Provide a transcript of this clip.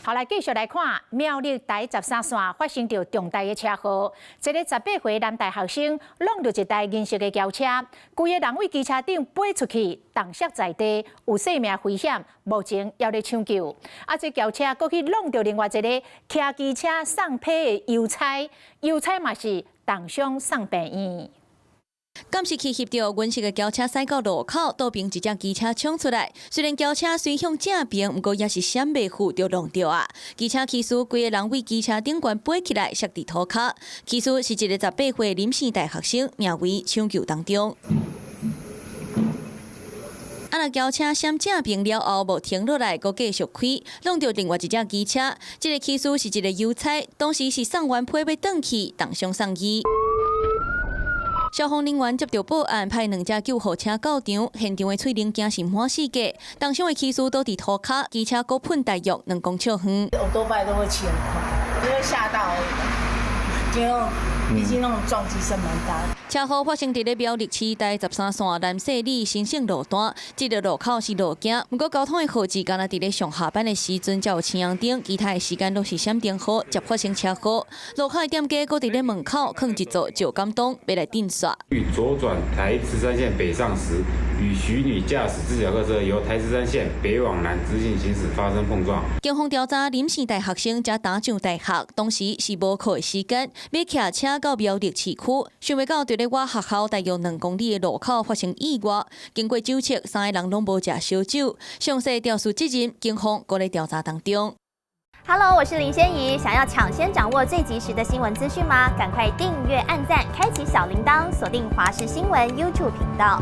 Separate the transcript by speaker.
Speaker 1: 好，來繼續來看苗栗台十三線發生著重大的車禍，一个18歲男大學生挵著一台銀色的轎車，規个人對機車頂飛出去，重摔在地，有性命危險，目前猶咧搶救。啊，這轎車閣去挵著另外一个騎機車送批的郵差，郵差嘛是重傷送病院。
Speaker 2: 監視器翕著銀色的轎車駛到路口，倒爿一隻機車衝出來。雖然轎車隨向正爿，毋過也是閃袂赴就挵著啊！機車騎士規个人對機車頂懸飛起來，摔佇塗跤。騎士是一个18歲林姓大學生，命危搶救當中。啊！若轎車閃正爿了後，無停落來，閣繼續開，挵著另外一隻機車。這个騎士是一个郵差，當時是送完批欲轉去，重傷送醫。消防人員接到報案，派兩架救護車到場，現場的喙輪驚是滿世界。重傷的騎士倒佇塗跤，機車閣噴大約2公尺遠。
Speaker 3: 歐多拜都會騎很快，因為嚇到，因為畢竟那種撞擊聲蠻大。
Speaker 2: 車禍發生佇咧苗栗市台十三線南勢里新盛路段，這个路口是路行，毋過交通的號誌敢若佇咧上下班的時陣才有青紅燈，其他的時間攏是閃燈號，才發生車禍。路口的店家閣佇咧門口囥一座石敢當，欲來鎮煞。
Speaker 4: 欲左轉台十三線北上時，與徐女駕駛自小客車由台十三線北往南直行行駛發生碰撞。
Speaker 2: 警方調查林姓大學生才打上大學，當時是無課的時間，欲騎車到苗栗市區，想袂到佇咧倚學校大約2公里的路口發生意外。經過酒測，三个人攏無食燒酒，詳細肇事責任，警方閣咧調查當中。
Speaker 5: Hello，我是林仙怡，想要搶先掌握最及時的新聞資訊嗎？趕快訂閱、按讚、開啟小鈴鐺，鎖定華視新聞 YouTube 頻道。